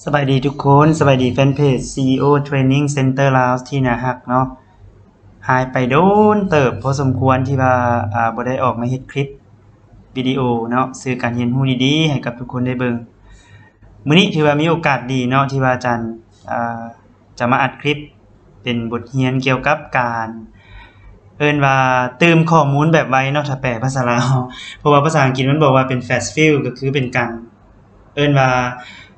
ສະບາຍດີທຸກຄົນ, ສະບາຍດີແຟນເພຈ ຊີອີໂອ Training Center ລາວ ທີ່ໜ້າຮັກເນາະ. ຫາຍໄປດົນເຕີບພໍສົມຄວນທີ່ວ່າ ອາ ບໍ່ໄດ້ອອກມາເຮັດຄລິບວິດີໂອເນາະ ສື່ການຮຽນຮູ້ດີໆ ໃຫ້ກັບທຸກຄົນໄດ້ເບິ່ງ. ມື້ນີ້ຖືວ່າມີໂອກາດດີເນາະ ທີ່ວ່າອາຈານ ອາ ຈະມາອັດຄລິບ ເປັນບົດຮຽນກ່ຽວກັບການ ເອີ້ນວ່າຕື່ມຂໍ້ມູນແບບໄວເນາະ ຖ້າແປພາສາລາວ, ເພາະວ່າພາສາອັງກິດມັນບອກວ່າເປັນ flash fill ກໍຄືເປັນການ ເອີ້ນວ່າ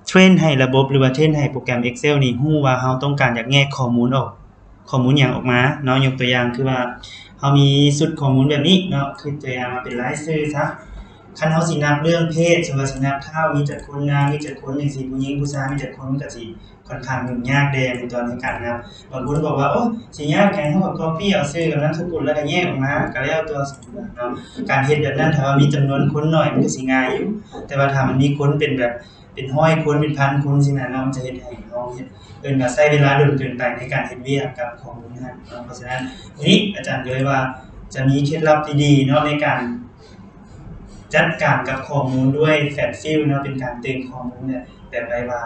ເທຣນໃຫ້ລະບົບ ຫຼືວ່າເທຣນໃຫ້ໂປຣແກຣມ Excel ນີ້ຮູ້ວ່າເຮົາຕ້ອງການຢາກແຍກຂໍ້ມູນອອກ ຂໍ້ມູນຫຍັງອອກມາເນາະ. ຍົກຕົວຢ່າງຄືວ່າເຮົາມີຊຸດຂໍ້ມູນແບບນີ້ເນາະ, ຄືຕົວຢ່າງວ່າເປັນລາຍຊື່ຊະ. ຄັນເຮົາຊິນັບເລື່ອງເພດ, ສົມມຸດວ່າຊິນັບທ້າວມີຈັກຄົນ, ນາງມີຈັກຄົນ ຈັ່ງຊີ້, ຜູ້ຍິງຜູ້ຊາຍມີຈັກຄົນ, ມັນກໍຊິ ຂ້ອນຂ້າງຫຍຸ້ງຍາກແດ່ໃນຕອນໃນການນັບ. ບາງຄົນບອກວ່າ ໂອ້ ຊິຍາກຫຍັງ, ເຮົາກໍກັອບປີ້ເອົາຊື່ກັບນາມສະກຸນ ແລ້ວກໍແຍກອອກມາກໍແລ້ວຕົວະເນາະ. ການເຮັດແບບນັ້ນ ຖ້າວ່າມີຈຳນວນຄົນໜ້ອຍ ມັນກໍຊິງ່າຍຢູ່, ແຕ່ວ່າຖ້າມັນມີຄົນເປັນແບບ ເປັນຮ້ອຍຄົນ ເປັນພັນຄົນຊີ້ນະເນາະ, ມັນຈະເຮັດໃຫ້ເຮົາເຮັດ ເອີ້ນວ່າໃຊ້ເວລາດົນເກີນໄປໃນການເຮັດວຽກກັບຂໍ້ມູນຫັ້ນເນາະ. ເພາະສະນັ້ນ ມື້ນີ້ອາຈານກໍເລີຍວ່າຈະມີເຄັດລັບດີໆເນາະ ໃນການຈັດການກັບຂໍ້ມູນດ້ວຍ flash fill ເນາະ, ເປັນການຕື່ມຂໍ້ມູນແບບ ແບບໄວວາ.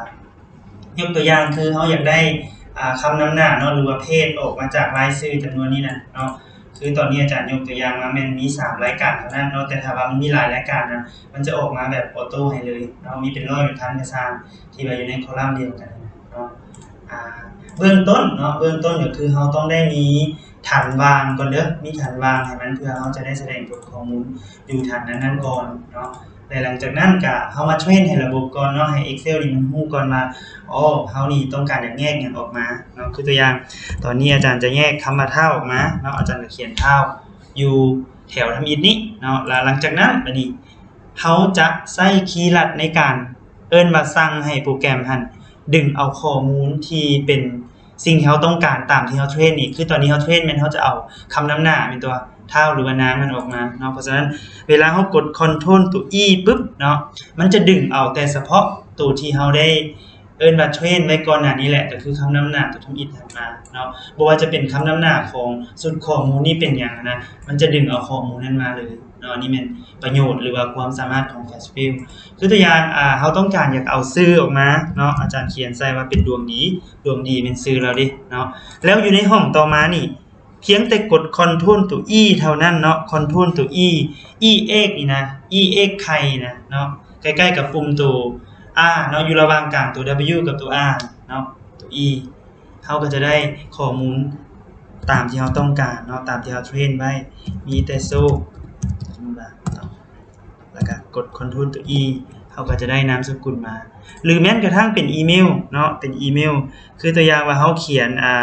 ຍົກຕົວຢ່າງຄືເຮົາຢາກໄດ້ ອາ ຄຳນຳໜ້າເນາະ ຫຼືວ່າເພດອອກມາຈາກລາຍຊື່ຈຳນວນນີ້ນະເນາະ. ຄືຕອນນີ້ອາຈານຍົກຕົວຢ່າງມາແມ່ນມີສາມລາຍການເທົ່ານັ້ນເນາະ, ແຕ່ຖ້າວ່າມັນມີຫຼາຍລາຍການນະ ມັນຈະອອກມາແບບອອໂຕ້ໃຫ້ເລີຍເນາະ, ມີເປັນຮ້ອຍເປັນພັນກໍຊ່າງ ທີ່ວ່າຢູ່ໃນຄໍລັມດຽວກັນເນາະ. ອາ ເບື້ອງຕົ້ນເນາະ, ເບື້ອງຕົ້ນກໍຄືເຮົາຕ້ອງໄດ້ມີຖັນວ່າງກ່ອນເດີ, ມີຖັນວ່າງໃຫ້ມັນ ເພື່ອເຮົາຈະໄດ້ສະແດງຜົນຂໍ້ມູນຢູ່ຖັນນັ້ນໆກ່ອນເນາະ. ແລະ ຫຼັງຈາກນັ້ນກະເຮົາມາເທຣນໃຫ້ລະບົບກ່ອນເນາະ, ໃຫ້ Excel ນີ້ມັນຮູ້ກ່ອນວ່າ ອໍ ເຮົານີ້ຕ້ອງການຢາກແຍກຫຍັງອອກມາເນາະ. ຄືຕົວຢ່າງ ຕອນນີ້ອາຈານຈະແຍກຄຳວ່າທ້າວອອກມາເນາະ, ອາຈານກະຂຽນທ້າວຢູ່ແຖວທຳອິດນີ້ເນາະ. ແລ້ວຫຼັງຈາກນັ້ນ ບາດນີ້ເຮົາຈະໃຊ້ຄີລັດໃນການ ເອີ້ນວ່າສັ່ງໃຫ້ໂປຣແກຣມຫັ້ນດຶງເອົາຂໍ້ມູນທີ່ເປັນ ສິ່ງທີ່ເຮົາຕ້ອງການຕາມທີ່ເຮົາເທຣນນີ້ ຄືຕອນນີ້ເຮົາເທຣນແມ່ນເຮົາຈະເອົາຄຳນຳໜ້າແມ່ນຕົວະ ທ້າວ ຫຼືວ່ານາງນັ້ນອອກມາເນາະ. ເພາະສະນັ້ນ ເວລາເຮົາກົດ Control ຕົວ E ປຶບເນາະ ມັນຈະດຶງເອົາແຕ່ສະເພາະຕົວທີ່ເຮົາໄດ້ ເອີ້ນວ່າເທຣນໄວ້ກ່ອນໜ້ານີ້ແຫຼະ ກໍຄືຄຳນຳໜ້າຕົວທຳອິດຫັ້ນມາເນາະ. ບໍ່ວ່າຈະເປັນຄຳນຳໜ້າຂອງຊຸດຂໍ້ມູນນີ້ເປັນຫຍັງນະ ມັນຈະດຶງເອົາຂໍ້ມູນນັ້ນມາເລີຍເນາະ. ອັນນີ້ແມ່ນປະໂຫຍດ ຫຼືວ່າຄວາມສາມາດຂອງ Flash Fill. ຄືຕົວຢ່າງ ອາ ເຮົາຕ້ອງການຢາກເອົາຊື່ອອກມາເນາະ, ອາຈານຂຽນໃສ່ວ່າເປັນດວງດີ, ດວງດີແມ່ນຊື່ລາວເດ້ເນາະ. ແລ້ວຢູ່ໃນຫ້ອງຕໍ່ມານີ້ ພຽງແຕ່ກົດ Control ຕົວ E ເທົ່ານັ້ນເນາະ, Control ຕົວ E, E ເອກນີ້ນະ, E ເອກໄຂ່ນະເນາະ, ໃກ້ໆກັບປຸ່ມຕົວ R ເນາະ, ຢູ່ລະຫວ່າງກາງຕົວ W ກັບຕົວ R ເນາະ, ຕົວ E ເຮົາກໍຈະໄດ້ຂໍ້ມູນຕາມທີ່ເຮົາຕ້ອງການເນາະ, ຕາມທີ່ເຮົາເທຣນໄວ້, ມີແຕ່ໂຊກ ແລ້ວກໍກົດ Control ຕົວ E ເຮົາກໍຈະໄດ້ນາມສະກຸນມາ ຫຼືແມ່ນກະທັ່ງເປັນອີເມວເນາະ, ເປັນອີເມວ. ຄືຕົວຢ່າງວ່າເຮົາຂຽນ ອາ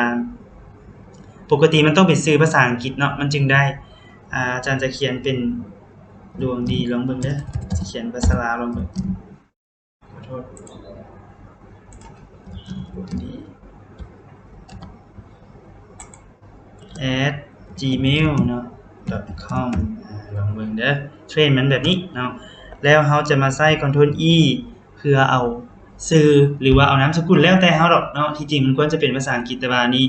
ປົກກະຕິມັນຕ້ອງເປັນຊື່ພາສາອັງກິດເນາະ ມັນຈຶ່ງໄດ້. ອາ ອາຈານຈະຂຽນເປັນດວງດີ ລອງເບິ່ງເດີ, ຈະຂຽນພາສາລາວ ລອງເບິ່ງ. ຂໍໂທດ ດວງດີ at gmail ເນາະ .com. ອາ ລອງເບິ່ງເດີ, ເທຣນມັນແບບນີ້ເນາະ. ແລ້ວເຮົາຈະມາໃຊ້ Control E ເພື່ອເອົາຊື່ ຫຼືວ່າເອົານາມສະກຸນ ແລ້ວແຕ່ເຮົາດອກເນາະ. ທີ່ຈິງມັນຄວນຈະເປັນພາສາອັງກິດ, ແຕ່ວ່າອັນນີ້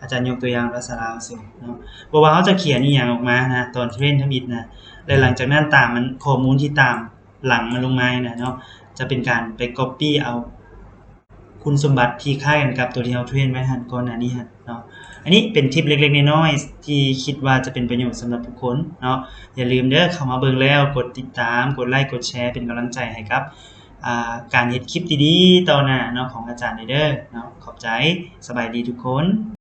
ອາຈານຍົກຕົວຢ່າງພາສາລາວຊື່ເນາະ. ເພາະວ່າເຮົາຈະຂຽນອີ່ຫຍັງອອກມານະ ຕອນເທຣນທຳອິດນະ, ແລະ ຫຼັງຈາກນັ້ນຕາມມັນ ຂໍ້ມູນທີ່ຕາມ ຫຼັງມັນລົງມານີ້ນະເນາະ, ຈະເປັນການໄປ copy ເອົາຄຸນສົມບັດທີ່ຄ້າຍກັນກັບຕົວທີ່ເຮົາເທຣນໄວ້ຫັ້ນ ກ່ອນໜ້ານີ້ຫັ້ນເນາະ. ອັນນີ້ເປັນທິບເລັກໆນ້ອຍໆ ທີ່ຄິດວ່າຈະເປັນປະໂຫຍດສຳລັບທຸກຄົນເນາະ. ຢ່າລືມເດີ, ເຂົ້າມາເບິ່ງແລ້ວກົດຕິດຕາມ, ກົດໄລ, ກົດແຊ ເປັນກຳລັງໃຈໃຫ້ກັບ ອາ ການເຮັດຄລິບດີໆຕໍ່ໜ້າເນາະ ຂອງອາຈານເດີເນາະ. ຂອບໃຈ, ສະບາຍດີທຸກຄົນ.